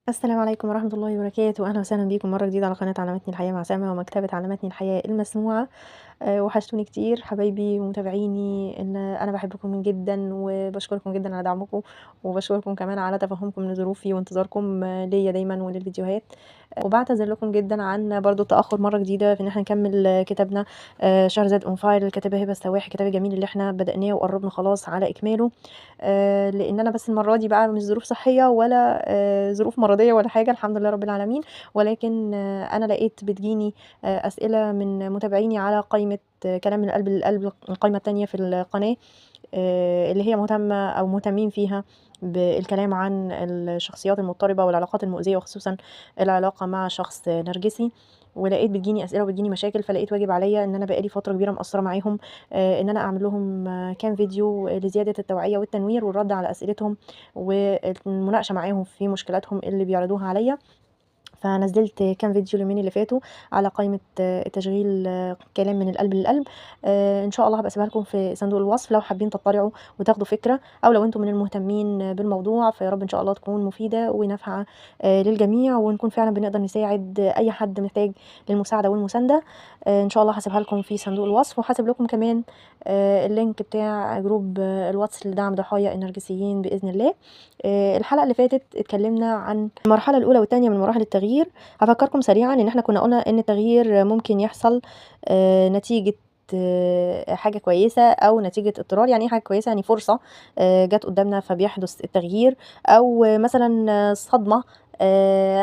السلام عليكم ورحمة الله وبركاته، أهلًا وسهلًا بيكم مرة جديدة على قناة علمتني الحياة مع سما ومكتبة علمتني الحياة المسموعة. وحشتوني كتير حبايبي ومتابعيني، إن أنا باحبكم جدًا وباشكركم جدًا على دعمكم، وباشكركم كمان على تفهمكم لظروفي وانتظاركم ليّا دايمًا وللفيديوهات، وباعتذر لكم جدًا عن برضه التأخر مرة جديدة في إن إحنا نكمل كتابنا شهرزاد on fire للكاتبة هبة السواح، الكتاب الجميل اللي إحنا بدأناه وقربنا خلاص على إكماله. لإن أنا بس المرة دي بقى مش ظروف صحية ولا ظروف مرضية ولا حاجة، الحمد لله رب العالمين، ولكن أنا لقيت بتجيني أسئلة من متابعيني على قايمة كلام من القلب للقلب، القايمة التانية في القناة، اللي هي مهتمة أو مهتمين فيها بالكلام عن الشخصيات المضطربة والعلاقات المؤذية، وخصوصًا العلاقة مع شخص نرجسي، ولقيت بتجيني أسئلة وبتجيني مشاكل، فلقيت واجب عليّا إن أنا بقى لي فترة كبيرة مقصرة معاهم، إن أنا أعمل لهم كام فيديو لزيادة التوعية والتنوير والرد على أسئلتهم والمناقشة معاهم في مشكلاتهم اللي بيعرضوها عليّا. فنزلت كام فيديو اليومين اللي فاتوا على قائمة تشغيل كلام من القلب للقلب. إن شاء الله هابقى أسيبها لكم في صندوق الوصف لو حابين تطلعوا وتاخدوا فكرة، أو لو أنتم من المهتمين بالموضوع، فيا رب إن شاء الله تكون مفيدة ونافعة للجميع، ونكون فعلًا بنقدر نساعد أي حد محتاج للمساعدة والمساندة. إن شاء الله هاسيبها لكم في صندوق الوصف، وهاسيب لكم كمان ال link بتاع group الواتس لدعم ضحايا النرجسيين بإذن الله. الحلقة اللي فاتت اتكلمنا عن المرحلة الأولى والتانية من مراحل التغيير. هافكركم سريعًا إن إحنا كنا قلنا إن التغيير ممكن يحصل نتيجة حاجة كويسة أو نتيجة اضطرار. يعني إيه حاجة كويسة؟ يعني فرصة جات قدامنا فبيحدث التغيير، أو مثلًا صدمة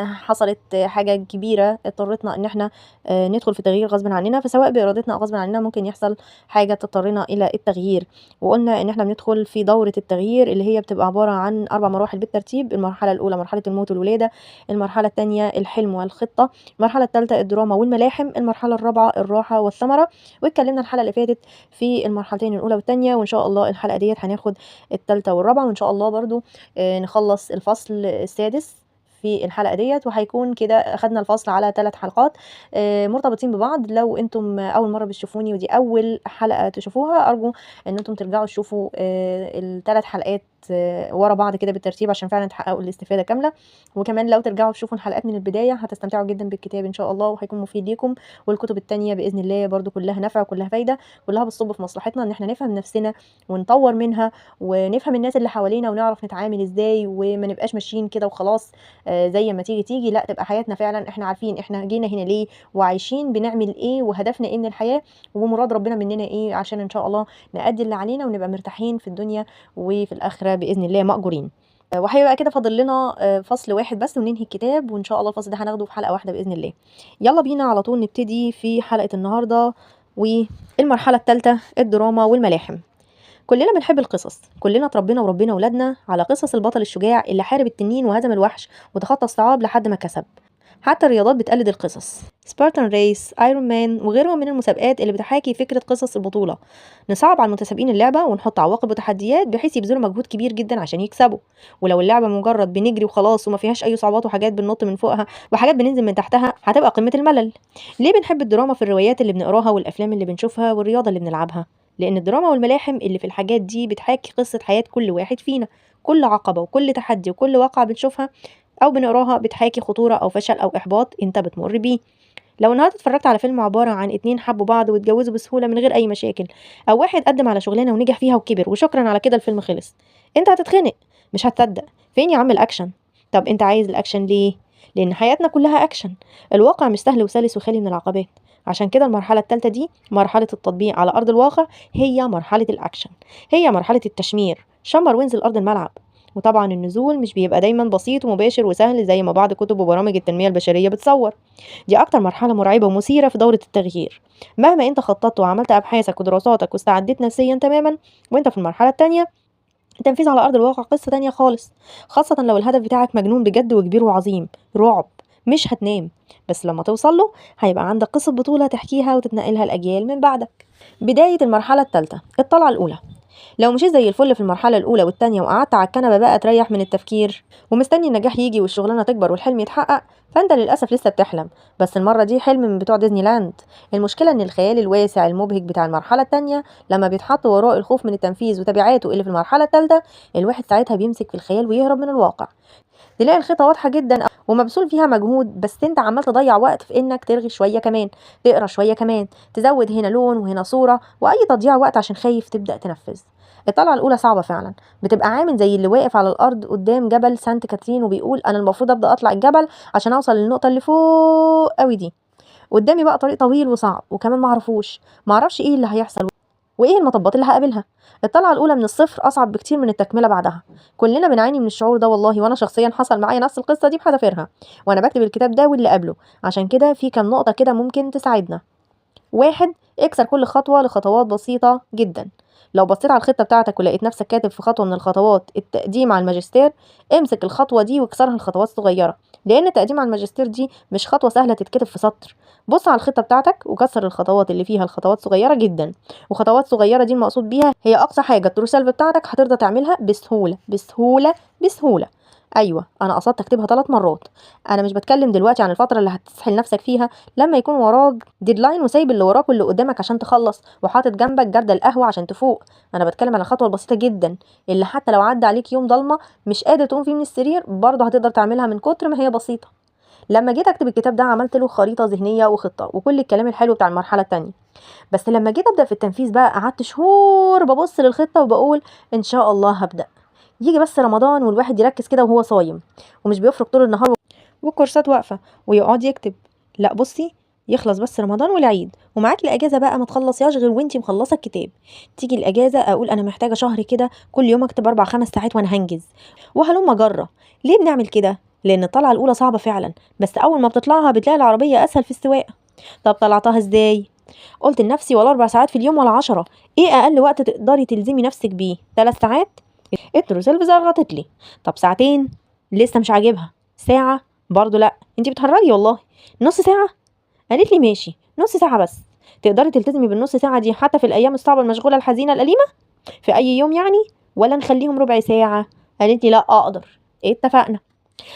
حصلت حاجة كبيرة اضطرتنا إن إحنا ندخل في تغيير غصبٍ عننا، فسواء بإرادتنا أو غصبٍ عننا ممكن يحصل حاجة تضطرنا إلى التغيير. وقلنا إن إحنا بندخل في دورة التغيير اللي هي بتبقى عبارة عن 4 مراحل بالترتيب: المرحلة الأولى مرحلة الموت والولادة، المرحلة التانية الحلم والخطة، المرحلة التالتة الدراما والملاحم، المرحلة الرابعة الراحة والثمرة. واتكلمنا الحلقة اللي فاتت في المرحلتين الأولى والتانية، وإن شاء الله الحلقة ديت هناخد التالتة والرابعة، وإن شاء الله برضه نخلص الفصل السادس في الحلقة ديت، وهيكون كده أخدنا الفصل على 3 حلقات مرتبطين ببعض. لو أنتم أول مرة بتشوفوني ودي أول حلقة تشوفوها، أرجو إن أنتم ترجعوا تشوفوا ال3 حلقات ورا بعض كده بالترتيب عشان فعلًا تحققوا الاستفادة كاملة. وكمان لو ترجعوا تشوفوا الحلقات من البداية هتستمتعوا جدًا بالكتاب إن شاء الله، وهيكون مفيد ليكم. والكتب التانية بإذن الله برضه كلها نفع وكلها فايدة، كلها بتصب في مصلحتنا إن إحنا نفهم نفسنا ونطور منها ونفهم الناس اللي حوالينا ونعرف نتعامل إزاي، وما نبقاش ماشيين كده وخلاص زي ما تيجي تيجي، لأ تبقى حياتنا فعلًا إحنا عارفين إحنا جينا هنا ليه، وعايشين بنعمل إيه، وهدفنا إيه من الحياة، ومراد ربنا مننا إيه، عشان إن شاء الله نأدي اللي علينا ونبقى مرتاحين في الدنيا وفي الآخرة بإذن الله مأجورين. وهيبقى كده فاضل لنا فصل واحد بس وننهي الكتاب، وإن شاء الله الفصل ده هناخده في حلقة واحدة بإذن الله. يلا بينا على طول نبتدي في حلقة النهاردة، والمرحلة التالتة الدراما والملاحم. كلنا بنحب القصص، كلنا اتربينا وربينا ولادنا على قصص البطل الشجاع اللي حارب التنين وهزم الوحش وتخطى الصعاب لحد ما كسب. حتى الرياضات بتقلد القصص، Spartan Race، Iron Man وغيرهم من المسابقات اللي بتحاكي فكرة قصص البطولة. نصعب على المتسابقين اللعبة ونحط عواقب وتحديات بحيث يبذلوا مجهود كبير جدا عشان يكسبوا. ولو اللعبة مجرد بنجري وخلاص وما فيهاش أي صعوبات وحاجات بننط من فوقها وحاجات بننزل من تحتها، هتبقى قمة الملل. ليه بنحب الدراما في الروايات اللي بنقراها والأفلام اللي بنشوفها والرياضة اللي بنلعبها؟ لأن الدراما والملاحم اللي في الحاجات دي بتحاكي قصة حياة كل واحد فينا. كل عقبة وكل تحدي وكل واقعة بنشوفها أو بنقراها بتحاكي خطورة أو فشل أو إحباط أنت بتمر بيه. لو النهارده اتفرجت على فيلم عبارة عن 2 حبوا بعض واتجوزوا بسهولة من غير أي مشاكل، أو واحد قدم على شغلانة ونجح فيها وكبر وشكرا على كده الفيلم خلص، أنت هتتخنق، مش هتصدق. فين يا عم الأكشن؟ طب أنت عايز الأكشن ليه؟ لأن حياتنا كلها أكشن. الواقع مش سهل وسلس وخالي من العقبات. عشان كده المرحلة التالتة دي مرحلة التطبيق على أرض الواقع، هي مرحلة الأكشن، هي مرحلة التشمير. شمر وانزل أرض الملعب. وطبعا النزول مش بيبقى دايما بسيط ومباشر وسهل زي ما بعض كتب وبرامج التنمية البشرية بتصور. دي أكتر مرحلة مرعبة ومثيرة في دورة التغيير. مهما أنت خططت وعملت أبحاثك ودراساتك واستعديت نفسيا تماما وأنت في المرحلة التانية، التنفيذ على أرض الواقع قصة تانية خالص. خاصة لو الهدف بتاعك مجنون بجد وكبير وعظيم، رعب، مش هتنام، بس لما توصل له هيبقى عندك قصة بطولة تحكيها وتتنقلها الأجيال من بعدك. بداية المرحلة الثالثة، الطلعة الأولى. لو مشيت زي الفل في المرحلة الأولى والتانية وقعدت على الكنبة بقى تريح من التفكير ومستني النجاح يجي والشغلانة تكبر والحلم يتحقق، فأنت للأسف لسه بتحلم، بس المرة دي حلم من بتوع ديزني لاند. المشكلة إن الخيال الواسع المبهج بتاع المرحلة التانية لما بيتحط وراء الخوف من التنفيذ وتبعاته اللي في المرحلة التالتة، الواحد ساعتها بيمسك في الخيال ويهرب من الواقع. تلاقي الخطة واضحة جدا ومبذول فيها مجهود، بس انت عمال تضيع وقت في انك ترغي شوية كمان، تقرا شوية كمان، تزود هنا لون وهنا صوره، واي تضييع وقت عشان خايف تبدا تنفذ. الطلعة الاولى صعبة فعلا، بتبقى عامل زي اللي واقف على الارض قدام جبل سانت كاترين وبيقول انا المفروض ابدا اطلع الجبل عشان اوصل للنقطة اللي فوق قوي دي، قدامي بقى طريق طويل وصعب وكمان معرفش ايه اللي هيحصل وايه المطبات اللي هقابلها. الطلعة الاولى من الصفر اصعب بكتير من التكملة بعدها. كلنا بنعاني من الشعور ده والله، وانا شخصيا حصل معايا نفس القصة دي بحذافيرها وانا بكتب الكتاب ده واللي قبله. عشان كده في كام نقطة كده ممكن تساعدنا. 1، اكسر كل خطوة لخطوات بسيطة جدا. لو بصيت على الخطة بتاعتك ولقيت نفسك كاتب في خطوة من الخطوات التقديم على الماجستير، امسك الخطوة دي واكسرها لخطوات صغيرة، لان التقديم على الماجستير دي مش خطوة سهلة تتكتب في سطر. بص على الخطة بتاعتك وكسر الخطوات اللي فيها لخطوات صغيرة جدا، وخطوات صغيرة دي المقصود بيها هي اقصى حاجة ال true self بتاعتك هترضى تعملها بسهولة بسهولة بسهولة. ايوه انا قصدت اكتبها 3 مرات. انا مش بتكلم دلوقتي عن الفترة اللي هتسحل نفسك فيها لما يكون وراك deadline وسايب اللي وراك واللي قدامك عشان تخلص، وحاطط جنبك جردل القهوة عشان تفوق. انا بتكلم عن الخطوة البسيطة جدا اللي حتى لو عدى عليك يوم ضلمة مش قادر تقوم فيه من السرير برضه هتقدر تعملها من كتر ما هي بسيطة. لما جيت اكتب الكتاب ده عملت له خريطة ذهنية وخطه وكل الكلام الحلو بتاع المرحلة الثانية، بس لما جيت ابدا في التنفيذ بقى قعدت شهور ببص للخطه وبقول ان شاء الله هبدا. يجي بس رمضان والواحد يركز كده وهو صايم ومش بيفرق طول النهار والكورسات واقفة ويقعد يكتب. لا بصي، يخلص بس رمضان والعيد ومعاك الاجازة بقى ما تخلصيهاش غير وانتي مخلصة الكتاب. تيجي الاجازة اقول انا محتاجه شهر كده كل يوم اكتب 4-5 ساعات وانا هنجز، وهلم جره. ليه بنعمل كده؟ لان الطلعة الاولى صعبة فعلا، بس اول ما بتطلعها بتلاقي العربية اسهل في السواقة. طب طلعتها ازاي؟ قلت لنفسي ولا 4 ساعات في اليوم ولا 10، ايه اقل وقت تقدري تلزمي نفسك بيه؟ 3 ساعات؟ ال true self زرغطت لي. طب ساعتين؟ لسه مش عاجبها. ساعة؟ برضو لا، انتي بتهرجي والله. نص ساعة؟ قالت لي ماشي نص ساعة بس. تقدري تلتزمي بالنص ساعة دي حتى في الايام الصعبة المشغوله الحزينة الاليمة في اي يوم يعني، ولا نخليهم ربع ساعة؟ قالت لي لا اقدر. اتفقنا.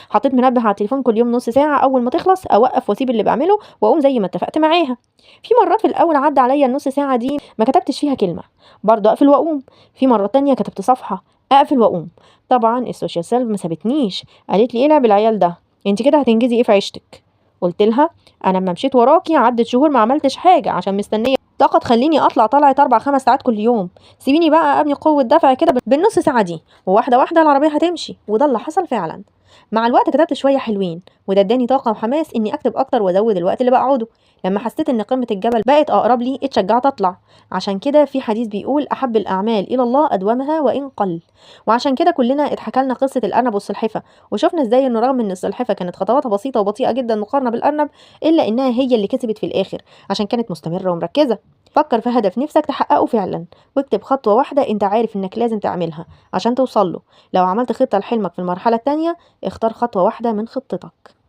حطيت منبه على التليفون كل يوم نص ساعة، اول ما تخلص اوقف واسيب اللي بعمله واقوم زي ما اتفقت معاها. في مرات في الاول عدى عليا النص ساعة دي ما كتبتش فيها كلمة، برضه اقفل واقوم. في مرة تانية كتبت صفحة، اقفل واقوم. طبعا ال social self ما سابتنيش، قالت لي ايه لعب العيال ده، انت كده هتنجزي ايه في عيشتك؟ قلت لها انا لما مشيت وراكي عدت شهور ما عملتش حاجة عشان مستنيه طاقة تخليني اطلع طلعه 4-5 ساعات كل يوم، سيبيني بقى ابني قوة دفع كده بالنص ساعة دي، وواحدة واحدة العربية هتمشي. وده اللي حصل فعلا. مع الوقت كتبت شوية حلوين، وده اداني طاقة وحماس اني اكتب اكتر وازود الوقت اللي بقعده. لما حسيت ان قمة الجبل بقت اقرب لي اتشجعت اطلع. عشان كده في حديث بيقول احب الاعمال الى الله ادومها وان قل. وعشان كده كلنا اتحكى لنا قصة الارنب والسلحفه، وشفنا ازاي انه رغم ان السلحفه كانت خطواتها بسيطة وبطيئه جدا مقارنة بالارنب، الا انها هي اللي كسبت في الاخر عشان كانت مستمرة ومركزه. فكر في هدف نفسك تحققه فعلا، واكتب خطوة واحدة انت عارف انك لازم تعملها عشان توصل له. لو عملت خطه لحلمك في المرحلة الثانية، اختار خطوة واحدة من خطتك.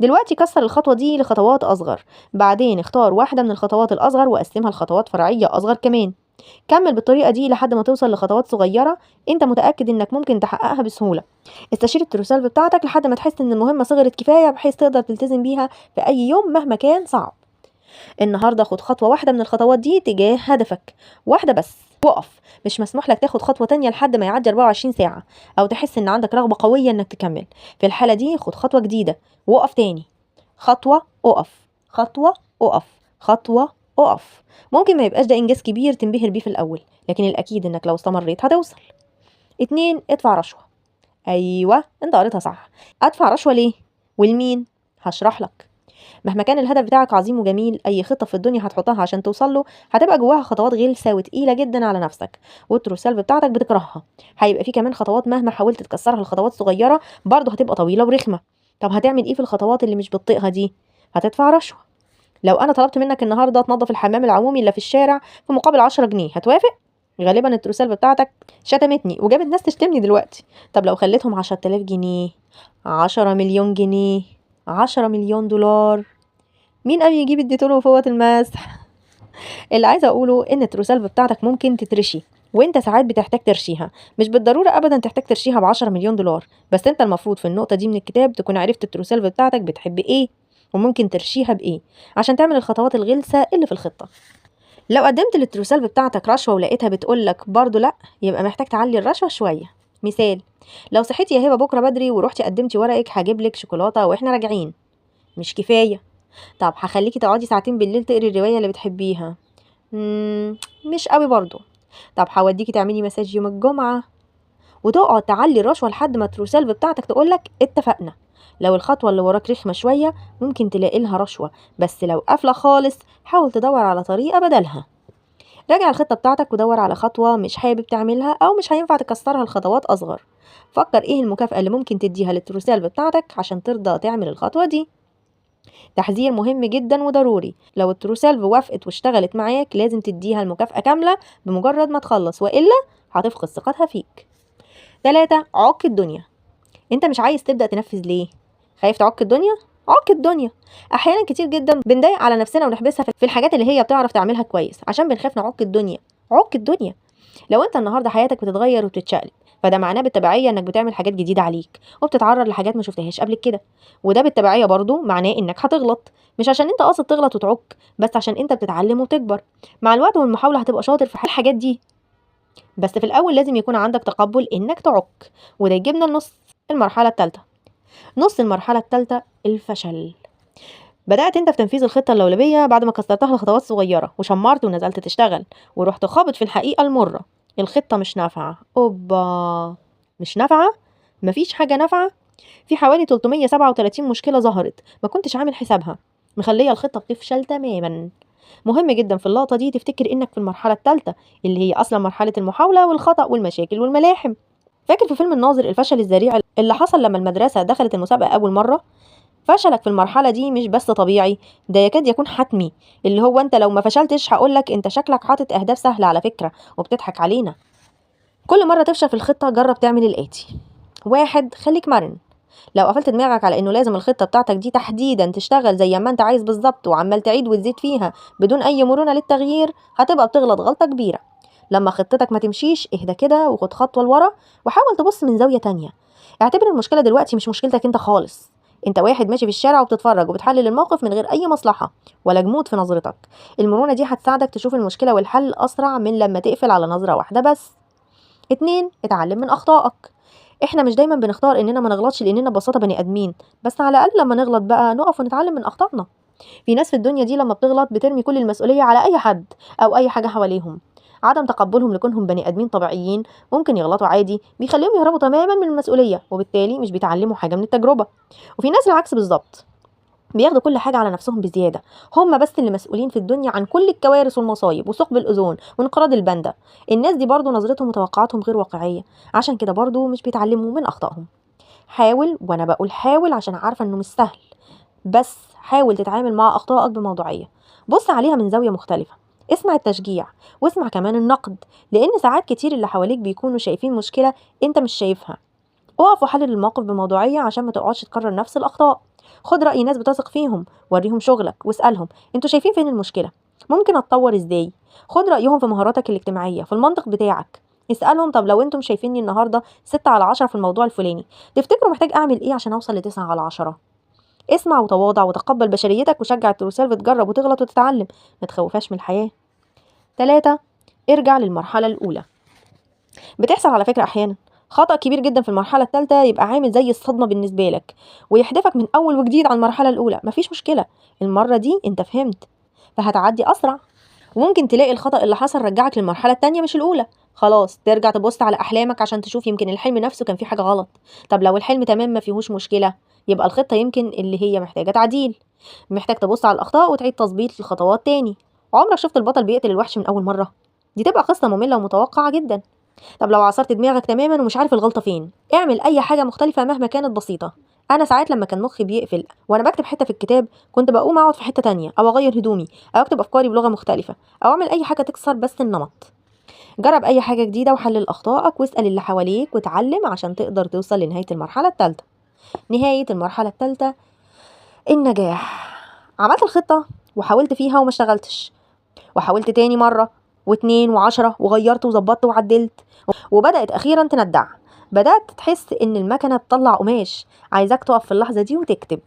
دلوقتي كسر الخطوة دي لخطوات اصغر، بعدين اختار واحدة من الخطوات الاصغر وقسمها لخطوات فرعية اصغر كمان. كمل بالطريقة دي لحد ما توصل لخطوات صغيرة انت متاكد انك ممكن تحققها بسهولة. استشير ال true self بتاعتك لحد ما تحس ان المهمة صغرت كفاية بحيث تقدر تلتزم بيها في اي يوم مهما كان صعب. النهارده خد خطوة واحدة من الخطوات دي تجاه هدفك، واحدة بس، وقف. مش مسموح لك تاخد خطوة تانية لحد ما يعدي 24 ساعة او تحس ان عندك رغبة قوية انك تكمل. في الحالة دي خد خطوة جديدة وقف تاني، خطوة اقف، خطوة اقف، خطوة اقف. ممكن ما يبقاش ده انجاز كبير تنبهر بيه في الاول، لكن الاكيد انك لو استمريت هتوصل. 2، ادفع رشوة. ايوه انت قريتها صح. ادفع رشوة ليه ولمين؟ هشرح لك. مهما كان الهدف بتاعك عظيم وجميل، اي خطه في الدنيا هتحطها عشان توصل له هتبقى جواها خطوات غلسه وتقيله جدا على نفسك، وال true self بتاعتك بتكرهها. هيبقى في كمان خطوات مهما حاولت تكسرها لخطوات صغيرة برضه هتبقى طويلة ورخمه. طب هتعمل ايه في الخطوات اللي مش بتطيقها دي؟ هتدفع رشوة. لو انا طلبت منك النهارده تنظف الحمام العمومي اللي في الشارع في مقابل 10 جنيه، هتوافق؟ غالبا ال true self بتاعتك شتمتني وجابت ناس تشتمني دلوقتي. طب لو خليتهم 10,000 جنيه، 10 مليون جنيه، 10 مليون دولار، مين قام يجيب الديتول وفوط المسح؟ اللي عايزه اقوله ان ال true self بتاعتك ممكن تترشي، وانت ساعات بتحتاج ترشيها. مش بالضرورة ابدا تحتاج ترشيها ب10 مليون دولار، بس انت المفروض في النقطة دي من الكتاب تكون عرفت ال true self بتاعتك بتحب ايه وممكن ترشيها بايه عشان تعمل الخطوات الغلسه اللي في الخطة. لو قدمت لل true self بتاعتك رشوة ولقيتها بتقولك برضو لا، يبقى محتاج تعلي الرشوة شوية. مثال: لو صحيتي يا هبة بكرة بدري ورحتي قدمتي ورقك هجيب لك شوكولاتة واحنا راجعين. مش كفاية. طب هخليكي تقعدي ساعتين بالليل تقري الرواية اللي بتحبيها. مش قوي برضو. طب هوديكي تعملي مساج يوم الجمعة. وتقعد تعلي الرشوة لحد ما true self بتاعتك تقولك اتفقنا. لو الخطوة اللي وراك رخمة شوية ممكن تلاقي لها رشوة، بس لو قافلة خالص حاول تدور على طريقة بدلها. راجع الخطة بتاعتك ودور على خطوة مش حابب تعملها أو مش هينفع تكسرها لخطوات أصغر. فكر إيه المكافأة اللي ممكن تديها لل true self بتاعتك عشان ترضى تعمل الخطوة دي. تحذير مهم جدا وضروري: لو ال true self وافقت واشتغلت معاك لازم تديها المكافأة كاملة بمجرد ما تخلص، وإلا هتفقد ثقتها فيك. 3، عك الدنيا. انت مش عايز تبدأ تنفذ ليه؟ خايف تعك الدنيا؟ عك الدنيا. احيانا كتير جدا بنضايق على نفسنا ونحبسها في الحاجات اللي هي بتعرف تعملها كويس عشان بنخاف نعك الدنيا. عك الدنيا. لو انت النهارده حياتك بتتغير وبتتشقلب، فده معناه بالتبعيه انك بتعمل حاجات جديدة عليك وبتتعرض لحاجات ما شفتهاش قبل كده، وده بالتبعيه برضو معناه انك هتغلط، مش عشان انت قاصد تغلط وتعك، بس عشان انت بتتعلم وبتكبر مع الوقت والمحاوله هتبقى شاطر في الحاجات دي. بس في الاول لازم يكون عندك تقبل انك تعك. وده يجيبنا لنص المرحلة الثالثة. نص المرحلة الثالثة الفشل. بدأت انت في تنفيذ الخطة اللولبية بعد ما كسرتها لخطوات صغيرة وشمرت ونزلت تشتغل ورحت خابط في الحقيقة المرة. الخطة مش نافعة. اوبا، مش نافعة؟ مفيش حاجة نافعة؟ في حوالي 337 مشكلة ظهرت ما كنتش عامل حسابها، مخلية الخطة بتفشل تماما. مهم جدا في اللقطة دي تفتكر انك في المرحلة الثالثة اللي هي اصلا مرحلة المحاولة والخطأ والمشاكل والملاحم. فاكر في فيلم الناظر الفشل الذريع اللي حصل لما المدرسة دخلت المسابقة أول مرة؟ فشلك في المرحلة دي مش بس طبيعي، ده يكاد يكون حتمي، اللي هو انت لو ما فشلتش هقولك انت شكلك حاطط اهداف سهلة على فكرة وبتضحك علينا. كل مرة تفشل في الخطة جرب تعمل الآتي: 1، خليك مرن. لو قفلت دماغك على انه لازم الخطة بتاعتك دي تحديدا تشتغل زي ما انت عايز بالظبط وعمال تعيد وتزيد فيها بدون اي مرونة للتغيير، هتبقى بتغلط غلطة كبيرة. لما خطتك ما تمشيش اهدى كده وخد خطوة لورا وحاول تبص من زاوية تانية. اعتبر المشكلة دلوقتي مش مشكلتك انت خالص، انت واحد ماشي في الشارع وبتتفرج وبتحلل الموقف من غير اي مصلحة ولا جمود في نظرتك. المرونة دي هتساعدك تشوف المشكلة والحل اسرع من لما تقفل على نظرة واحدة بس. 2، اتعلم من اخطائك. احنا مش دايما بنختار اننا ما نغلطش لاننا ببساطة بني ادمين، بس على الاقل لما نغلط بقى نقف ونتعلم من اخطائنا. في ناس في الدنيا دي لما بتغلط بترمي كل المسؤولية على اي حد او اي حاجة حواليهم. عدم تقبلهم لكونهم بني ادمين طبيعيين ممكن يغلطوا عادي بيخليهم يهربوا تماما من المسؤولية، وبالتالي مش بيتعلموا حاجة من التجربة. وفي ناس العكس بالظبط، بياخدوا كل حاجة على نفسهم بزيادة، هم بس اللي مسؤولين في الدنيا عن كل الكوارث والمصايب وثقب الاوزون وانقراض الباندا. الناس دي برضو نظرتهم وتوقعاتهم غير واقعية، عشان كده برضو مش بيتعلموا من اخطائهم. حاول، وانا بقول حاول عشان عارفه انه مش سهل، بس حاول تتعامل مع اخطائك بموضوعية، بص عليها من زاوية مختلفة، اسمع التشجيع واسمع كمان النقد، لان ساعات كتير اللي حواليك بيكونوا شايفين مشكلة انت مش شايفها. اقف وحلل الموقف بموضوعية عشان ما تقعدش تكرر نفس الاخطاء. خد راي ناس بتثق فيهم، وريهم شغلك واسالهم انتوا شايفين فين المشكلة، ممكن اتطور ازاي. خد رايهم في مهاراتك الاجتماعية، في المنطق بتاعك. اسالهم طب لو انتم شايفيني النهارده 6 على 10 في الموضوع الفلاني، تفتكروا محتاج اعمل ايه عشان اوصل ل9 على 10؟ اسمع وتواضع وتقبل بشريتك وشجع ال true self تجرب وتغلط وتتعلم، ما تخوفهاش من الحياة. 3، ارجع للمرحلة الاولى. بتحصل على فكرة احيانا خطأ كبير جدا في المرحلة الثالثة يبقى عامل زي الصدمة بالنسبة لك ويحدفك من أول وجديد على المرحلة الأولى. مفيش مشكلة، المرة دي أنت فهمت فهتعدي أسرع. وممكن تلاقي الخطأ اللي حصل رجعك للمرحلة الثانية مش الأولى. خلاص ترجع تبص على أحلامك عشان تشوف يمكن الحلم نفسه كان فيه حاجة غلط. طب لو الحلم تمام ما فيهوش مشكلة، يبقى الخطة يمكن اللي هي محتاجة تعديل. محتاج تبص على الأخطاء وتعيد تظبيط الخطوات تاني. عمرك شفت البطل بيقتل الوحش من أول مرة؟ دي تبقى قصة مملة ومتوقعة جدا. طب لو عصرت دماغك تماما ومش عارف الغلطة فين، اعمل اي حاجة مختلفة مهما كانت بسيطة. انا ساعات لما كان مخي بيقفل وانا بكتب حتة في الكتاب كنت بقوم اقعد في حتة تانية، او اغير هدومي، او اكتب افكاري بلغه مختلفة، او اعمل اي حاجة تكسر بس النمط. جرب اي حاجة جديدة وحلل اخطائك واسال اللي حواليك وتعلم عشان تقدر توصل لنهاية المرحلة الثالثة. نهاية المرحلة الثالثة النجاح. عملت الخطة وحاولت فيها وما اشتغلتش، وحاولت تاني مرة و2 و10 وغيرت وظبطت وعدلت، وبدأت أخيرا تندع. بدأت تحس إن المكنة بتطلع قماش. عايزاك تقف في اللحظة دي وتكتب.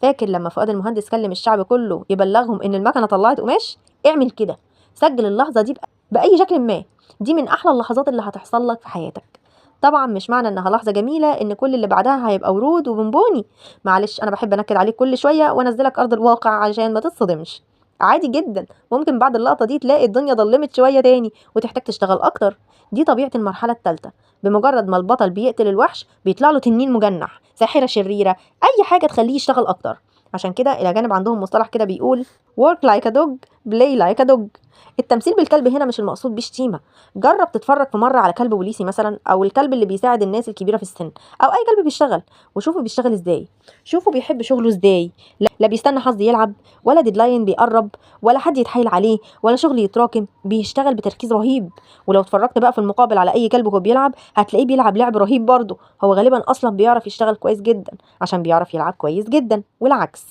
فاكر لما فؤاد المهندس كلم الشعب كله يبلغهم إن المكنة طلعت قماش؟ اعمل كده، سجل اللحظة دي بأي شكل ما. دي من أحلى اللحظات اللي هتحصل لك في حياتك. طبعا مش معنى انها لحظة جميلة ان كل اللي بعدها هيبقى ورود وبونبوني. معلش انا بحب انكد عليك كل شوية وانزلك ارض الواقع عشان ما تتصدمش. عادي جدا ممكن بعد اللقطة دي تلاقي الدنيا ضلمت شوية تاني وتحتاج تشتغل اكتر. دي طبيعة المرحلة الثالثة. بمجرد ما البطل بيقتل الوحش بيطلع له تنين مجنح، ساحرة شريرة، اي حاجة تخليه يشتغل اكتر. عشان كده الى جانب عندهم مصطلح كده بيقول work like a dog play like a dog. التمثيل بالكلب هنا مش المقصود بيه شتيمه. جرب تتفرج في مرة على كلب بوليسي مثلا، او الكلب اللي بيساعد الناس الكبيرة في السن، او اي كلب بيشتغل، وشوفوا بيشتغل ازاي، شوفوا بيحب شغله ازاي. لا بيستنى حظ يلعب، ولا deadline بيقرب، ولا حد يتحايل عليه، ولا شغل يتراكم، بيشتغل بتركيز رهيب. ولو اتفرجت بقى في المقابل على اي كلب وهو بيلعب هتلاقيه بيلعب لعب رهيب برضه. هو غالبا اصلا بيعرف يشتغل كويس جدا عشان بيعرف يلعب كويس جدا، والعكس.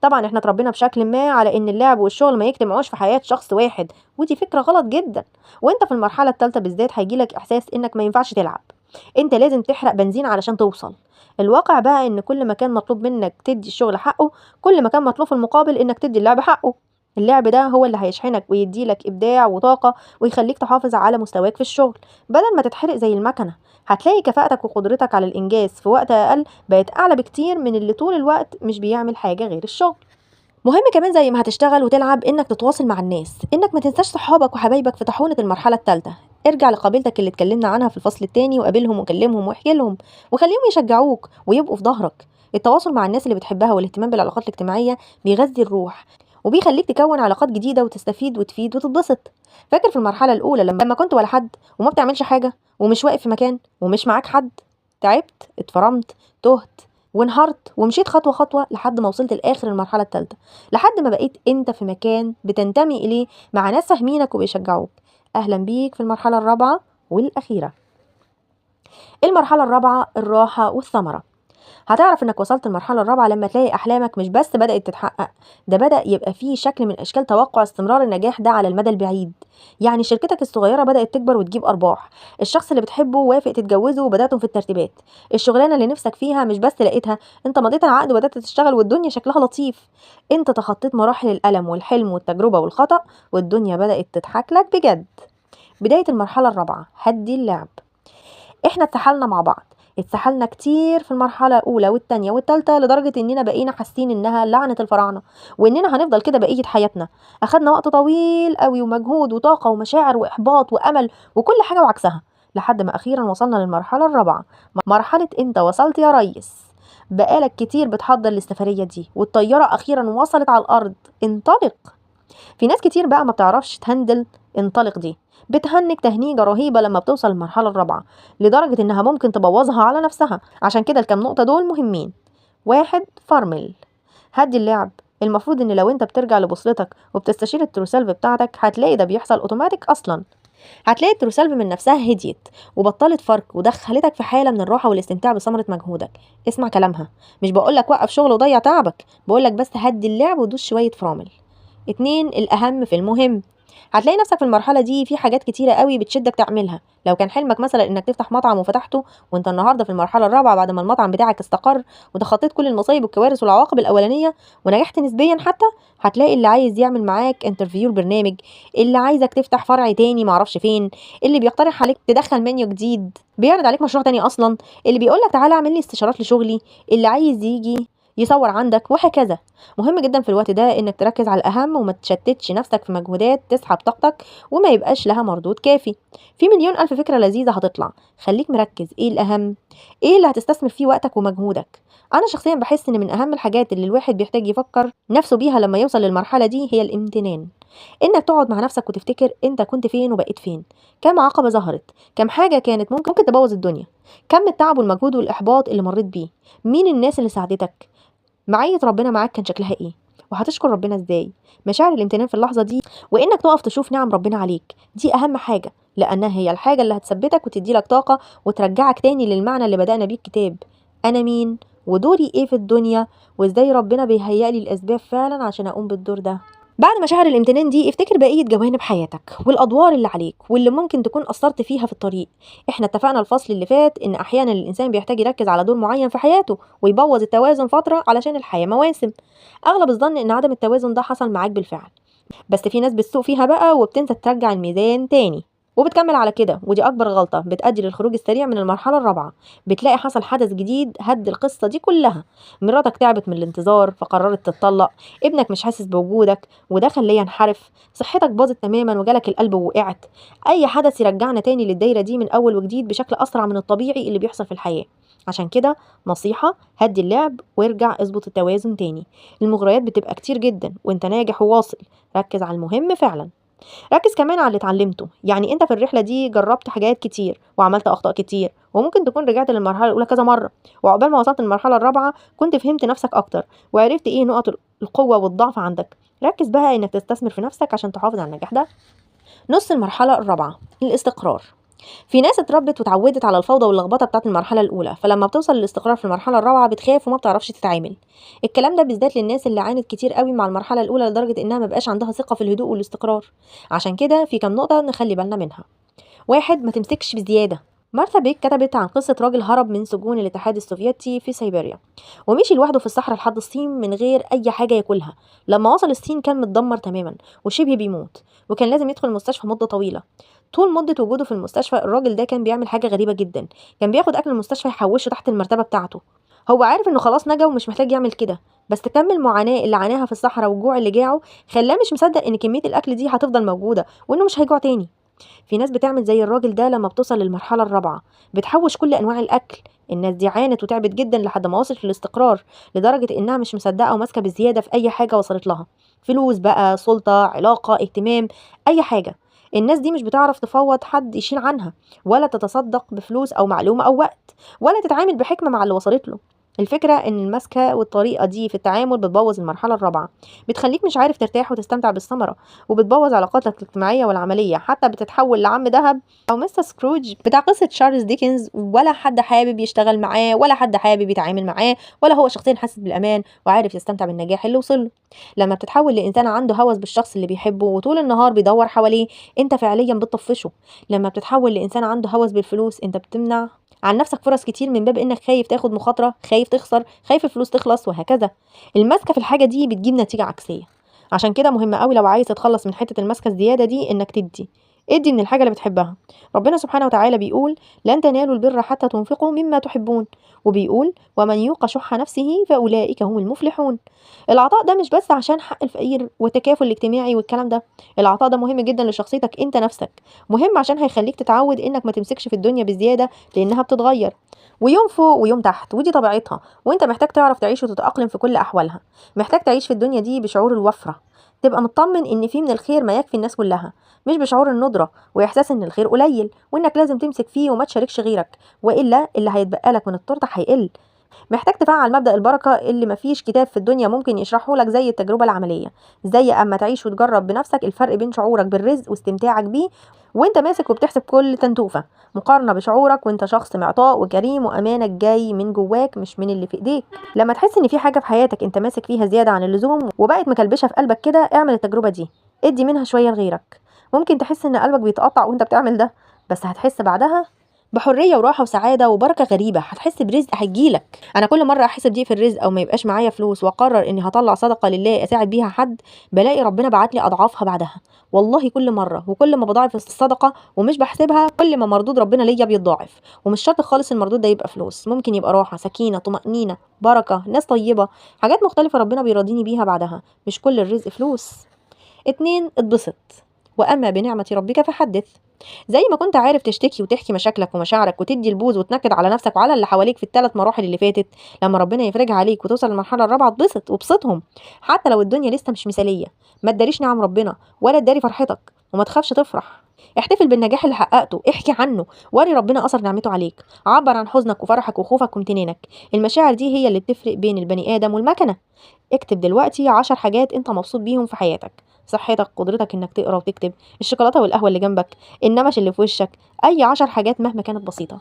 طبعا احنا اتربينا بشكل ما على ان اللعب والشغل ما يجتمعوش في حياة شخص واحد، ودي فكرة غلط جدا. وانت في المرحلة الثالثة بالذات هيجيلك احساس انك ما ينفعش تلعب، انت لازم تحرق بنزين علشان توصل. الواقع بقى ان كل ما كان مطلوب منك تدي الشغل حقه، كل ما كان مطلوب في المقابل انك تدي اللعب حقه. اللعب ده هو اللي هيشحنك ويديلك ابداع وطاقة ويخليك تحافظ على مستواك في الشغل بدل ما تتحرق زي المكنة. هتلاقي كفاءتك وقدرتك على الانجاز في وقت اقل بقت اعلى بكتير من اللي طول الوقت مش بيعمل حاجة غير الشغل. مهم كمان زي ما هتشتغل وتلعب انك تتواصل مع الناس، انك ما تنساش صحابك وحبايبك في طاحونة المرحلة الثالثة. ارجع لقبيلتك اللي اتكلمنا عنها في الفصل الثاني وقابلهم وكلمهم واحكي لهم وخليهم يشجعوك ويبقوا في ظهرك. التواصل مع الناس اللي بتحبها والاهتمام بالعلاقات الاجتماعية بيغذي الروح وبيخليك تكون علاقات جديدة وتستفيد وتفيد وتتبسط. فاكر في المرحلة الأولى لما كنت ولا حد وما بتعملش حاجة ومش واقف في مكان ومش معاك حد؟ تعبت، اتفرمت، تهت وانهارت ومشيت خطوة خطوة لحد ما وصلت لآخر المرحلة الثالثة، لحد ما بقيت انت في مكان بتنتمي إليه مع ناس فاهمينك وبيشجعوك. أهلا بيك في المرحلة الرابعة والأخيرة. المرحلة الرابعة الراحة والثمرة. هتعرف انك وصلت المرحلة الرابعة لما تلاقي احلامك مش بس بدأت تتحقق، ده بدأ يبقى فيه شكل من اشكال توقع استمرار النجاح ده على المدى البعيد. يعني شركتك الصغيرة بدأت تكبر وتجيب ارباح، الشخص اللي بتحبه وافق تتجوزه وبدأتم في الترتيبات، الشغلانة اللي نفسك فيها مش بس لقيتها، انت مضيت العقد وبدأت تشتغل والدنيا شكلها لطيف. انت تخطيت مراحل الألم والحلم والتجربة والخطأ والدنيا بدأت تضحك لك بجد. بداية المرحلة الرابعة هدي اللعب. احنا اتسحلنا مع بعض، اتسحلنا كتير في المرحلة الأولى والتانية والتالتة لدرجة إننا بقينا حاسين إنها لعنة الفراعنة وإننا هنفضل كده بقية حياتنا. أخدنا وقت طويل قوي ومجهود وطاقة ومشاعر وإحباط وأمل وكل حاجة وعكسها، لحد ما أخيرا وصلنا للمرحلة الرابعة، مرحلة أنت وصلت يا ريس. بقالك كتير بتحضر للسفرية دي والطيارة أخيرا وصلت على الأرض، انطلق. في ناس كتير بقى ما بتعرفش تهندل انطلق دي، بتهنج تهنيجة رهيبة لما بتوصل المرحلة الرابعة لدرجة انها ممكن تبوظها على نفسها. عشان كده الكام نقطة دول مهمين. 1، فرمل، هدي اللعب. المفروض ان لو انت بترجع لبوصلتك وبتستشير ال true self بتاعتك هتلاقي ده بيحصل اوتوماتيك اصلا. هتلاقي ال true self من نفسها هديت وبطلت فرق ودخلتك في حالة من الراحة والاستمتاع بثمرة مجهودك. اسمع كلامها، مش بقولك وقف شغل وضيع تعبك، بقولك بس هدي اللعب ودوس شوية فرامل. 2، الأهم في المهم. هتلاقي نفسك في المرحلة دي في حاجات كتيرة قوي بتشدك تعملها. لو كان حلمك مثلا انك تفتح مطعم وفتحته وانت النهاردة في المرحلة الرابعة بعد ما المطعم بتاعك استقر وتخطيت كل المصايب والكوارث والعواقب الأولانية ونجحت نسبيا حتى، هتلاقي اللي عايز يعمل معاك interview البرنامج، اللي عايزك تفتح فرع تاني معرفش فين، اللي بيقترح عليك تدخل منيو جديد، بيعرض عليك مشروع تاني اصلا، اللي بيقولك تعالى اعمل لي استشارات لشغلي، اللي عايز يجي يصور عندك، وهكذا. مهم جدا في الوقت ده انك تركز على الاهم وما تشتتش نفسك في مجهودات تسحب طاقتك وما يبقاش لها مردود كافي. في مليون الف فكرة لذيذة هتطلع، خليك مركز ايه الاهم، ايه اللي هتستثمر فيه وقتك ومجهودك. انا شخصيا بحس ان من اهم الحاجات اللي الواحد بيحتاج يفكر نفسه بيها لما يوصل للمرحلة دي هي الامتنان. انك تقعد مع نفسك وتفتكر انت كنت فين وبقيت فين، كم عقبة ظهرت، كم حاجة كانت ممكن تبوظ الدنيا، كم التعب والمجهود والاحباط اللي مريت بيه، مين الناس اللي ساعدتك، معية ربنا معاك كان شكلها ايه، وهتشكر ربنا ازاي. مشاعر الامتنان في اللحظة دي وانك تقف تشوف نعم ربنا عليك دي اهم حاجة، لانها هي الحاجة اللي هتثبتك وتديلك طاقة وترجعك تاني للمعنى اللي بدأنا بيه الكتاب، انا مين ودوري ايه في الدنيا وازاي ربنا بيهيأ لي الاسباب فعلا عشان اقوم بالدور ده. بعد مشاعر الامتنان دي افتكر بقية جوانب حياتك والأدوار اللي عليك واللي ممكن تكون قصرت فيها في الطريق. احنا اتفقنا الفصل اللي فات ان احيانا الانسان بيحتاج يركز على دور معين في حياته ويبوظ التوازن فترة علشان الحياة مواسم. اغلب الظن ان عدم التوازن ده حصل معاك بالفعل، بس في ناس بتسوق فيها بقى وبتنسى ترجع الميزان تاني وبتكمل على كده، ودي أكبر غلطة بتأدي للخروج السريع من المرحلة الرابعة. بتلاقي حصل حدث جديد هد القصة دي كلها، مراتك تعبت من الانتظار فقررت تتطلق، ابنك مش حاسس بوجودك وده خليه ينحرف، صحتك باظت تماما وجالك القلب ووقعت. أي حدث يرجعنا تاني للدايرة دي من أول وجديد بشكل أسرع من الطبيعي اللي بيحصل في الحياة. عشان كده نصيحة، هدي اللعب وارجع اظبط التوازن تاني. المغريات بتبقى كتير جدا وانت ناجح وواصل، ركز على المهم فعلا. ركز كمان على اللي اتعلمته، يعني انت في الرحلة دي جربت حاجات كتير وعملت اخطاء كتير، وممكن تكون رجعت للمرحلة الاولى كذا مرة، وعقبال ما وصلت للمرحلة الرابعة كنت فهمت نفسك اكتر وعرفت ايه نقط القوة والضعف عندك. ركز بقى انك تستثمر في نفسك عشان تحافظ على النجاح ده. نص المرحلة الرابعة، الاستقرار. في ناس اتربت واتعودت على الفوضى واللخبطه بتاعت المرحلة الاولى، فلما بتوصل للاستقرار في المرحلة الرابعة بتخاف وما بتعرفش تتعامل. الكلام ده بالذات للناس اللي عانت كتير قوي مع المرحلة الاولى لدرجة انها ما بقاش عندها ثقة في الهدوء والاستقرار. عشان كده في كام نقطة نخلي بالنا منها. 1، ما تمسكش بزيادة. مارثا بيك كتبت عن قصة راجل هرب من سجون الاتحاد السوفيتي في سيبيريا ومشي لوحده في الصحراء لحد الصين من غير أي حاجة ياكلها. لما وصل الصين كان متدمر تماما وشبه بيموت، وكان لازم يدخل المستشفى مدة طويلة. طول مدة وجوده في المستشفى الراجل ده كان بيعمل حاجة غريبة جدا، كان بياخد أكل المستشفى يحوشه تحت المرتبة بتاعته. هو عارف إنه خلاص نجا ومش محتاج يعمل كده، بس كم المعاناة اللي عاناها في الصحراء والجوع اللي جاعه خلاه مش مصدق إن كمية الأكل دي هتفضل موجودة وإنه مش هيجوع تاني. في ناس بتعمل زي الراجل ده لما بتوصل للمرحلة الرابعة، بتحوش كل أنواع الأكل. الناس دي عانت وتعبت جدا لحد ما وصلت للاستقرار، لدرجة إنها مش مصدقة وماسكة بزيادة في أي حاجة وصلت لها، فلوس بقى، سلطة، علاقة، اهتمام، أي حاجة. الناس دي مش بتعرف تفوض حد يشيل عنها، ولا تتصدق بفلوس أو معلومة أو وقت، ولا تتعامل بحكمة مع اللي وصلت له. الفكرة إن المسكة والطريقة دي في التعامل بتبوظ المرحلة الرابعة، بتخليك مش عارف ترتاح وتستمتع بالثمرة، وبتبوظ علاقاتك الاجتماعية والعملية، حتى بتتحول لعم دهب أو مستر سكروج بتاع قصة تشارلز ديكنز، ولا حد حابب يشتغل معاه ولا حد حابب يتعامل معاه، ولا هو شخصيا حاسس بالأمان وعارف يستمتع بالنجاح اللي وصله. لما بتتحول لإنسان عنده هوس بالشخص اللي بيحبه وطول النهار بيدور حواليه، انت فعليا بتطفشه. لما بتتحول لإنسان عنده هوس بالفلوس، انت بتمنع عن نفسك فرص كتير من باب انك خايف تاخد مخاطرة، خايف تخسر، خايف الفلوس تخلص، وهكذا. المسكة في الحاجة دي بتجيب نتيجة عكسية. عشان كده مهم قوي لو عايز تتخلص من حتة المسكة الزيادة دي انك تدي، ادي من الحاجة اللي بتحبها. ربنا سبحانه وتعالى بيقول لن تنالوا البر حتى تنفقوا مما تحبون، وبيقول ومن يوق شح نفسه فأولئك هم المفلحون. العطاء ده مش بس عشان حق الفقير والتكافل الاجتماعي والكلام ده، العطاء ده مهم جدا لشخصيتك انت نفسك، مهم عشان هيخليك تتعود انك ما تمسكش في الدنيا بزيادة لانها بتتغير، ويوم فوق ويوم تحت، ودي طبيعتها، وانت محتاج تعرف تعيش وتتأقلم في كل احوالها. محتاج تعيش في الدنيا دي بشعور الوفرة، تبقى مطمن ان في من الخير ما يكفي الناس كلها، مش بشعور الندرة واحساس ان الخير قليل وانك لازم تمسك فيه وما تشاركش غيرك، والا اللي هيتبقى لك من التورتة هيقل. محتاج تفعل مبدأ البركة اللي مفيش كتاب في الدنيا ممكن يشرحه لك زي التجربة العملية، زي اما تعيش وتجرب بنفسك الفرق بين شعورك بالرزق واستمتاعك بيه وانت ماسك وبتحسب كل تنتوفة، مقارنة بشعورك وانت شخص معطاء وكريم وامانك جاي من جواك مش من اللي في ايديك. لما تحس ان في حاجة في حياتك انت ماسك فيها زيادة عن اللزوم وبقت مكلبشة في قلبك كده، اعمل التجربة دي، ادي منها شوية لغيرك. ممكن تحس ان قلبك بيتقطع وانت بتعمل ده، بس هتحس بعدها بحرية وراحة وسعادة وبركة غريبة، هتحس برزق هيجيلك. انا كل مرة احس بضيق في الرزق او ما يبقاش معايا فلوس واقرر اني هطلع صدقه لله اساعد بيها حد، بلاقي ربنا بعت لي اضعافها بعدها. والله كل مرة، وكل ما بضاعف الصدقة ومش بحسبها، كل ما مردود ربنا ليا بيتضاعف. ومش شرط خالص المردود ده يبقى فلوس، ممكن يبقى راحة، سكينة، طمانينة، بركة، ناس طيبة، حاجات مختلفة ربنا بيراضيني بيها بعدها. مش كل الرزق فلوس. 2، اتبسط، واما بنعمه ربك فحدث. زي ما كنت عارف تشتكي وتحكي مشاكلك ومشاعرك وتدي البوز وتنكد على نفسك وعلى اللي حواليك في الثلاث مراحل اللي فاتت، لما ربنا يفرجها عليك وتوصل للمرحلة الرابعة اتبسط وابسطهم، حتى لو الدنيا لسه مش مثاليه. ما تداريش نعم ربنا ولا تداري فرحتك، وما تخافش تفرح. احتفل بالنجاح اللي حققته، احكي عنه، وري ربنا اثر نعمته عليك، عبر عن حزنك وفرحك وخوفك وامتنانك. المشاعر دي هي اللي بتفرق بين البني ادم والمكنه. اكتب دلوقتي 10 حاجات انت مبسوط بيهم في حياتك: صحتك، قدرتك انك تقرا وتكتب، الشوكولاتة والقهوة اللي جنبك، النمش اللي في وشك، اي 10 حاجات مهما كانت بسيطة.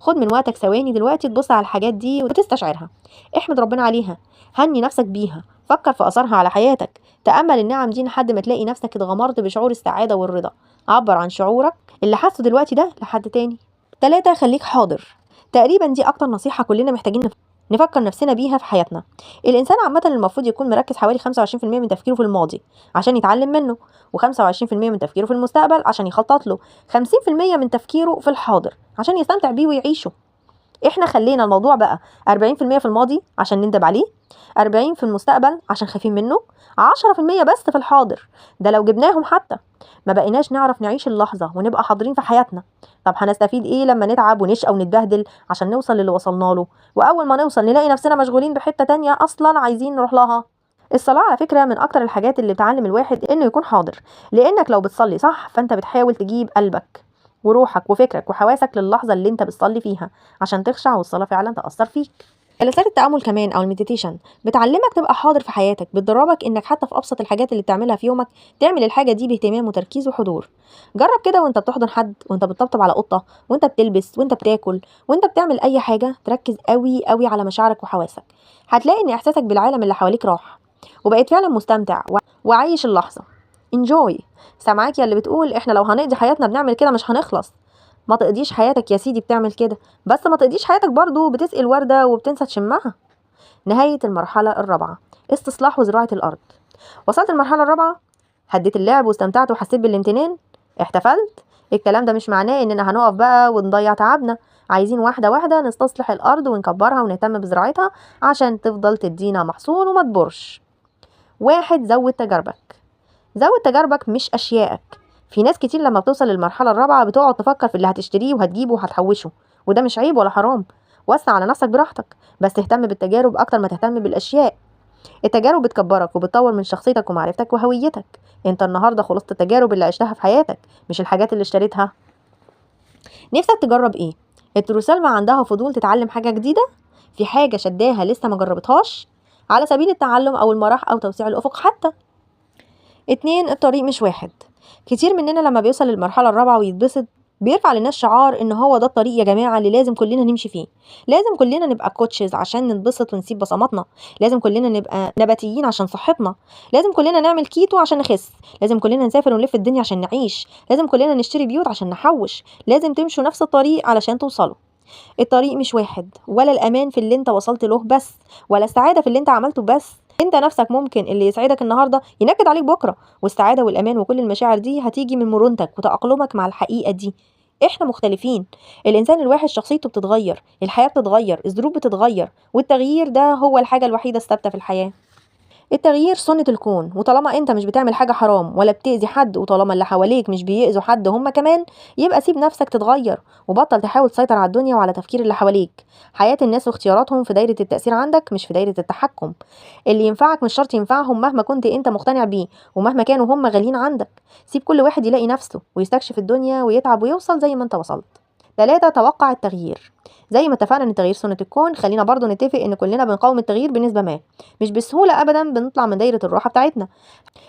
خد من وقتك ثواني دلوقتي تبص على الحاجات دي وتستشعرها، احمد ربنا عليها، هني نفسك بيها، فكر في اثرها على حياتك، تامل النعم دي لحد ما تلاقي نفسك اتغمرت بشعور السعادة والرضا. عبر عن شعورك اللي حاسه دلوقتي ده لحد تاني. 3، خليك حاضر. تقريبا دي اكتر نصيحة كلنا محتاجين نفكر نفسنا بيها في حياتنا. الإنسان عامة المفروض يكون مركز حوالي 25% من تفكيره في الماضي عشان يتعلم منه، و25% من تفكيره في المستقبل عشان يخطط له، 50% من تفكيره في الحاضر عشان يستمتع بيه ويعيشه. احنا خلينا الموضوع بقى 40% في الماضي عشان نندب عليه، 40 في المستقبل عشان خايفين منه، 10% بس في الحاضر، ده لو جبناهم حتى. ما بقيناش نعرف نعيش اللحظة ونبقى حاضرين في حياتنا. طب هنستفيد ايه لما نتعب ونشقى ونتبهدل عشان نوصل للي وصلنا له، واول ما نوصل نلاقي نفسنا مشغولين بحتة تانية اصلا عايزين نروح لها؟ الصلاة على فكرة من اكتر الحاجات اللي بتعلم الواحد انه يكون حاضر، لانك لو بتصلي صح فانت بتحاول تجيب قلبك وروحك وفكرك وحواسك للحظة اللي انت بتصلي فيها عشان تخشع والصلاة فعلا تأثر فيك. جلسات التأمل كمان أو ال meditation بتعلمك تبقى حاضر في حياتك، بتدربك إنك حتى في أبسط الحاجات اللي بتعملها في يومك تعمل الحاجة دي باهتمام وتركيز وحضور. جرب كده وانت بتحضن حد، وانت بتطبطب على قطة، وانت بتلبس، وانت بتاكل، وانت بتعمل أي حاجة، تركز قوي قوي على مشاعرك وحواسك. هتلاقي إن إحساسك بالعالم اللي حواليك راح، وبقيت فعلا مستمتع وعايش اللحظة. enjoy. سامعاك يا اللي بتقول احنا لو هنقضي حياتنا بنعمل كده مش هنخلص. ما تقضيش حياتك يا سيدي بتعمل كده، بس ما تقضيش حياتك برضو بتسقي الوردة وبتنسى تشمها. نهاية المرحلة الرابعة، استصلاح وزراعة الأرض. وصلت المرحلة الرابعة، هديت اللعب واستمتعت وحسيت بالامتنان، احتفلت. الكلام ده مش معناه اننا هنقف بقى ونضيع تعبنا، عايزين واحدة واحدة نستصلح الأرض ونكبرها ونهتم بزراعتها عشان تفضل تدينا محصول وما تبورش. 1، زود تجاربك. زود تجاربك مش أشيائك. في ناس كتير لما بتوصل للمرحلة الرابعة بتقعد تفكر في اللي هتشتريه وهتجيبه وهتحوشه، وده مش عيب ولا حرام. وسع على نفسك براحتك، بس اهتم بالتجارب أكتر ما تهتم بالأشياء. التجارب بتكبرك وبتطور من شخصيتك ومعرفتك وهويتك. انت النهاردة خلصت التجارب اللي عشتها في حياتك، مش الحاجات اللي اشتريتها. نفسك تجرب ايه؟ ال true self عندها فضول تتعلم حاجة جديدة؟ في حاجة شداها لسه ما جربتهاش؟ على سبيل التعلم أو المرح أو توسيع الأفق حتى. 2، الطريق مش واحد. كتير مننا لما بيوصل للمرحلة الرابعة ويتبسط بيرفع للناس شعار ان هو ده الطريق يا جماعة اللي لازم كلنا نمشي فيه، لازم كلنا نبقى coaches عشان ننبسط ونسيب بصماتنا، لازم كلنا نبقى نباتيين عشان صحتنا، لازم كلنا نعمل كيتو عشان نخس، لازم كلنا نسافر ونلف الدنيا عشان نعيش، لازم كلنا نشتري بيوت عشان نحوش، لازم تمشوا نفس الطريق علشان توصلوا. الطريق مش واحد، ولا الأمان في اللي انت وصلت له بس، ولا السعادة في اللي انت عملته بس. انت نفسك ممكن اللي يسعدك النهارده ينكد عليك بكره، والسعادة والامان وكل المشاعر دي هتيجي من مرونتك وتأقلمك مع الحقيقة دي. احنا مختلفين، الانسان الواحد شخصيته بتتغير، الحياة بتتغير، الظروف بتتغير، والتغيير ده هو الحاجة الوحيدة الثابتة في الحياة. التغيير سنة الكون، وطالما انت مش بتعمل حاجة حرام ولا بتأذي حد، وطالما اللي حواليك مش بيأذوا حد هم كمان، يبقى سيب نفسك تتغير وبطل تحاول تسيطر على الدنيا وعلى تفكير اللي حواليك. حياة الناس واختياراتهم في دايرة التأثير عندك، مش في دايرة التحكم. اللي ينفعك مش شرط ينفعهم مهما كنت انت مقتنع بيه، ومهما كانوا هم غاليين عندك. سيب كل واحد يلاقي نفسه ويستكشف الدنيا ويتعب ويوصل زي ما انت وصلت. 3، توقع التغيير. زي ما اتفقنا ان التغيير سنة الكون، خلينا برضو نتفق ان كلنا بنقاوم التغيير بنسبة ما، مش بسهولة ابدا بنطلع من دايرة الراحة بتاعتنا.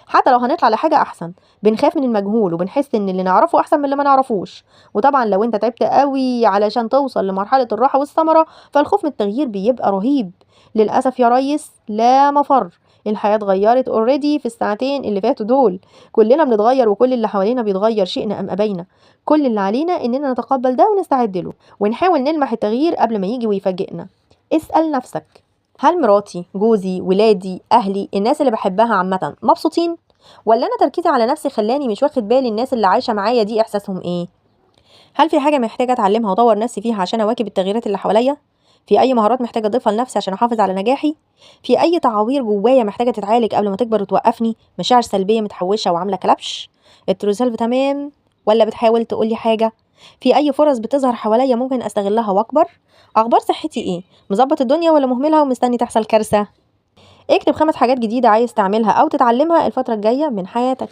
حتى لو هنطلع لحاجة احسن بنخاف من المجهول، وبنحس ان اللي نعرفه احسن من اللي ما نعرفوش. وطبعا لو انت تعبت قوي علشان توصل لمرحلة الراحة والثمرة، فالخوف من التغيير بيبقى رهيب. للأسف يا ريس لا مفر، الحياة اتغيرت already في الساعتين اللي فاتوا دول. كلنا بنتغير وكل اللي حوالينا بيتغير شئنا ام ابينا. كل اللي علينا اننا نتقبل ده ونستعد له، ونحاول نلمح التغيير قبل ما يجي ويفاجئنا. اسأل نفسك، هل مراتي، جوزي، ولادي، اهلي، الناس اللي بحبها عامة مبسوطين؟ ولا انا تركيزي على نفسي خلاني مش واخد بالي الناس اللي عايشة معايا دي احساسهم ايه؟ هل في حاجة محتاجة اتعلمها واطور نفسي فيها عشان اواكب التغييرات اللي حواليا؟ في اي مهارات محتاجة اضيفها لنفسي عشان احافظ على نجاحي؟ في اي تعاوير جوايا محتاجة تتعالج قبل ما تكبر وتوقفني؟ مشاعر سلبية متحوشة وعاملة كلبش؟ ال true self تمام ولا بتحاول تقولي حاجة؟ في اي فرص بتظهر حواليا ممكن استغلها واكبر؟ اخبار صحتي ايه؟ مظبط الدنيا ولا مهملها ومستني تحصل كارثة؟ اكتب 5 حاجات جديدة عايز تعملها او تتعلمها الفترة الجاية من حياتك.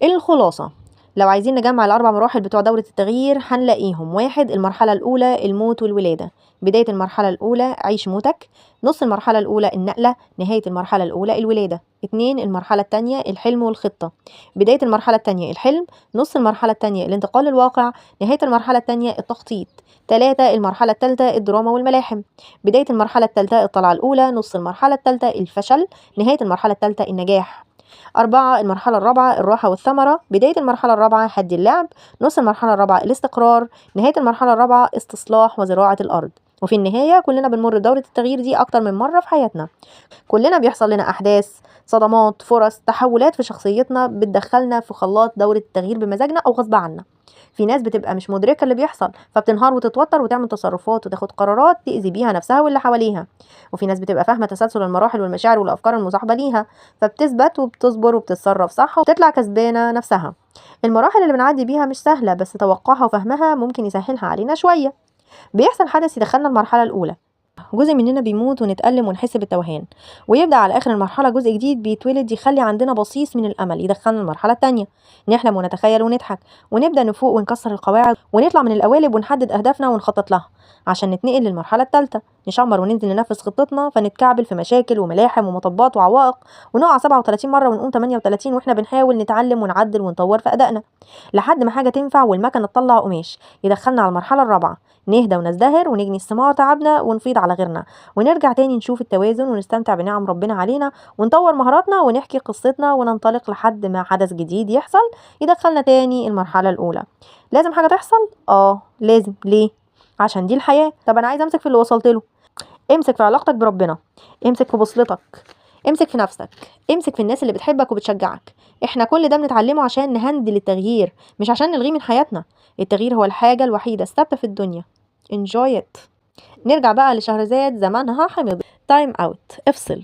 الخلاصة، لو عايزين نجمع ال4 مراحل بتوع دورة التغيير هنلاقيهم: 1، المرحلة الأولى الموت والولادة، بداية المرحلة الأولى عيش موتك، نص المرحلة الأولى النقلة، نهاية المرحلة الأولى الولادة. 2، المرحلة التانية الحلم والخطة، بداية المرحلة التانية الحلم، نص المرحلة التانية الانتقال للواقع، نهاية المرحلة التانية التخطيط. 3، المرحلة التالتة الدراما والملاحم، بداية المرحلة التالتة الطلعة الأولى، نص المرحلة التالتة الفشل، نهاية المرحلة التالتة النجاح. 4، المرحلة الرابعة الراحة والثمرة، بداية المرحلة الرابعة هدي اللعب، نص المرحلة الرابعة الاستقرار، نهاية المرحلة الرابعة استصلاح وزراعة الأرض. وفي النهاية كلنا بنمر بدورة التغيير دي أكتر من مرة في حياتنا. كلنا بيحصل لنا أحداث، صدمات، فرص، تحولات في شخصيتنا بتدخلنا في خلاط دورة التغيير بمزاجنا أو غصب عنا. في ناس بتبقى مش مدركة اللي بيحصل، فبتنهار وتتوتر وتعمل تصرفات وتاخد قرارات تأذي بيها نفسها واللي حواليها. وفي ناس بتبقى فاهمة تسلسل المراحل والمشاعر والأفكار المصاحبة ليها، فبتثبت وبتصبر وبتتصرف صح وبتطلع كسبانة نفسها. المراحل اللي بنعدي بيها مش سهلة، بس توقعها وفهمها ممكن يسهلها علينا شوية. بيحصل حدث يدخلنا المرحلة الأولى، جزء مننا بيموت ونتألم ونحس بالتوهان، ويبدأ على آخر المرحلة جزء جديد بيتولد يخلي عندنا بصيص من الأمل يدخلنا المرحلة التانية، نحلم ونتخيل ونضحك ونبدأ نفوق ونكسر القواعد ونطلع من القوالب ونحدد أهدافنا ونخطط لها عشان نتنقل للمرحلة التالتة، نشمر وننزل ننفذ خطتنا، فنتكعبل في مشاكل وملاحم ومطبات وعوائق ونقع 37 مرة ونقوم 38 واحنا بنحاول نتعلم ونعدل ونطور في أدائنا لحد ما حاجة تنفع والمكنة تطلع قماش يدخلنا على المرحلة الرابعة، نهدى ونزدهر ونجني الثمار تعبنا ونفيض على غيرنا ونرجع تاني نشوف التوازن ونستمتع بنعم ربنا علينا ونطور مهاراتنا ونحكي قصتنا وننطلق لحد ما حدث جديد يحصل يدخلنا تاني المرحلة الأولى. لازم حاجة تحصل؟ لازم. ليه؟ عشان دي الحياة. طب أنا عايز أمسك في اللي وصلت له. امسك في علاقتك بربنا، امسك في بوصلتك، امسك في نفسك، امسك في الناس اللي بتحبك وبتشجعك. احنا كل ده بنتعلمه عشان نهندل التغيير، مش عشان نلغيه من حياتنا. التغيير هو الحاجة الوحيدة الثابتة في الدنيا. enjoy it. نرجع بقى لشهرزاد زمانها حمض. time out، افصل.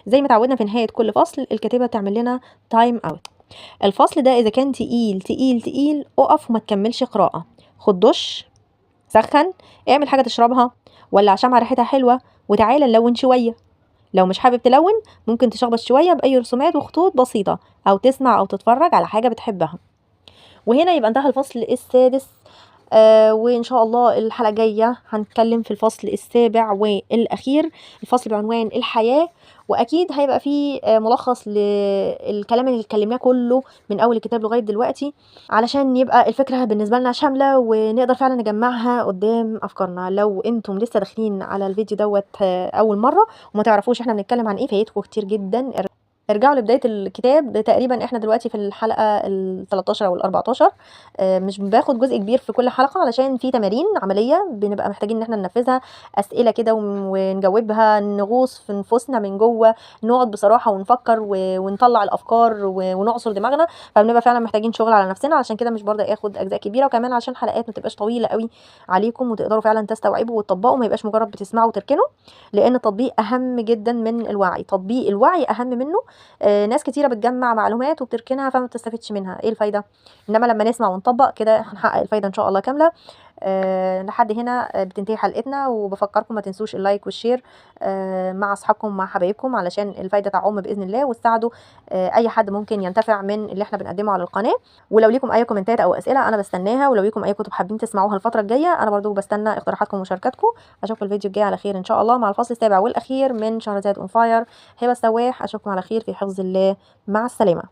زي ما تعودنا في نهاية كل فصل الكاتبة تعمل لنا time out. الفصل ده إذا كان تقيل تقيل تقيل اقف وما تكملش قراءة، خد دش، سخن، اعمل حاجة تشربها، ولع شمعة ريحتها حلوة، وتعالى نلون شوية. لو مش حابب تلون ممكن تشخبط شوية بأي رسومات وخطوط بسيطة، أو تسمع أو تتفرج على حاجة بتحبها. وهنا يبقى انتهى الفصل السادس، وإن شاء الله الحلقة الجاية هنتكلم في الفصل السابع والأخير، الفصل بعنوان الحياة. وأكيد هيبقى فيه ملخص للكلام اللي اتكلمناه كله من أول الكتاب لغاية دلوقتي، علشان يبقى الفكرة بالنسبة لنا شاملة ونقدر فعلا نجمعها قدام أفكارنا. لو انتم لسه داخلين على الفيديو دوت أول مرة وما تعرفوش احنا بنتكلم عن ايه، فايتكم كتير جدا. ارجعوا لبداية الكتاب، تقريبا احنا دلوقتي في الحلقة ال 13 او ال 14. مش باخد جزء كبير في كل حلقة علشان في تمارين عملية بنبقى محتاجين ان احنا ننفذها، اسئلة كده ونجاوبها، نغوص في نفوسنا من جوه، نقعد بصراحة ونفكر ونطلع الافكار ونعصر دماغنا، فبنبقى فعلا محتاجين شغل على نفسنا. علشان كده مش برضه اخد اجزاء كبيرة، وكمان عشان الحلقات ما تبقاش طويلة قوي عليكم وتقدروا فعلا تستوعبوا وتطبقوا، ما يبقاش مجرد بتسمعوا وتركنوا، لان التطبيق اهم جدا من الوعي، تطبيق الوعي اهم منه. ناس كتيرة بتجمع معلومات وبتركنها فما بتستفدش منها، ايه الفايدة؟ انما لما نسمع ونطبق كده هنحقق الفايدة ان شاء الله كاملة. لحد هنا بتنتهي حلقتنا، وبفكركم ما تنسوش ال like وال share مع اصحابكم ومع حبايبكم علشان الفايدة تعم باذن الله، وتساعدوا اي حد ممكن ينتفع من اللي احنا بنقدمه على القناة. ولو ليكم اي كومنتات او اسئلة انا بستناها، ولو ليكم اي كتب حابين تسمعوها الفترة الجاية انا برضو بستنى اقتراحاتكم ومشاركاتكم. اشوفكم الفيديو الجاي على خير ان شاء الله مع الفصل السابع والاخير من شهرزاد on fire. هبه السواح، اشوفكم على خير في حفظ الله، مع السلامة.